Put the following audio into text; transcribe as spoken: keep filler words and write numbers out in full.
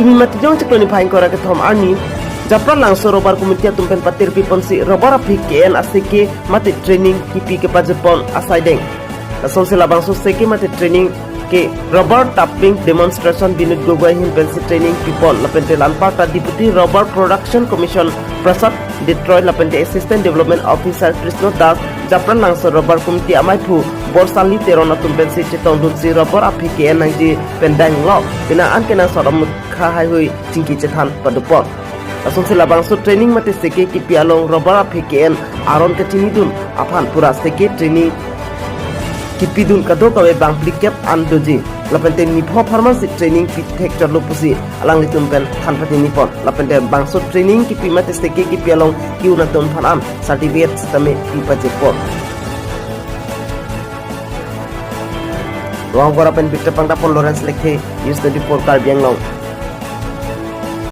Pini Matijong chiklo niphai ingkoi ra kethom arni Japran Langso Rubber Committee atum pen patirpi ponsi rubber aphi ke-en aseke mate training kipi kepajepon asai deng. Lasonsi labangso seke mate training ke rubber tapping demonstration Binod Gogoi ahin pensi training pipon lapente la-anparta Deputy Rubber Production Commission Prasad Detroit lapente Assistant Development Officer Krishno Das, Japran Langso Rubber Committee amaiphu Borsalni Teron atum pensi chetongdunsi rubber aphi ke-en nangji pen danglo, penang an kenangsot amukha haihui chingki chethan padopon. Lasonsi labangso training mate seke kipi along rubber aphi ke-en aron kachinidun aphan pura seke training kipidun kadokave bang phlikep an doji. Lapente nipho apharmansi training pithek chotlo pusi alanglitum pen than pachinipon. Lapente bangso training kipi mate seke kipi along ke-un atum aphan an certificate sitame pipajepon. Rongkora pen Victor Pangtapon, Lawrence Lekthe, News twenty-four Karbi Anglong.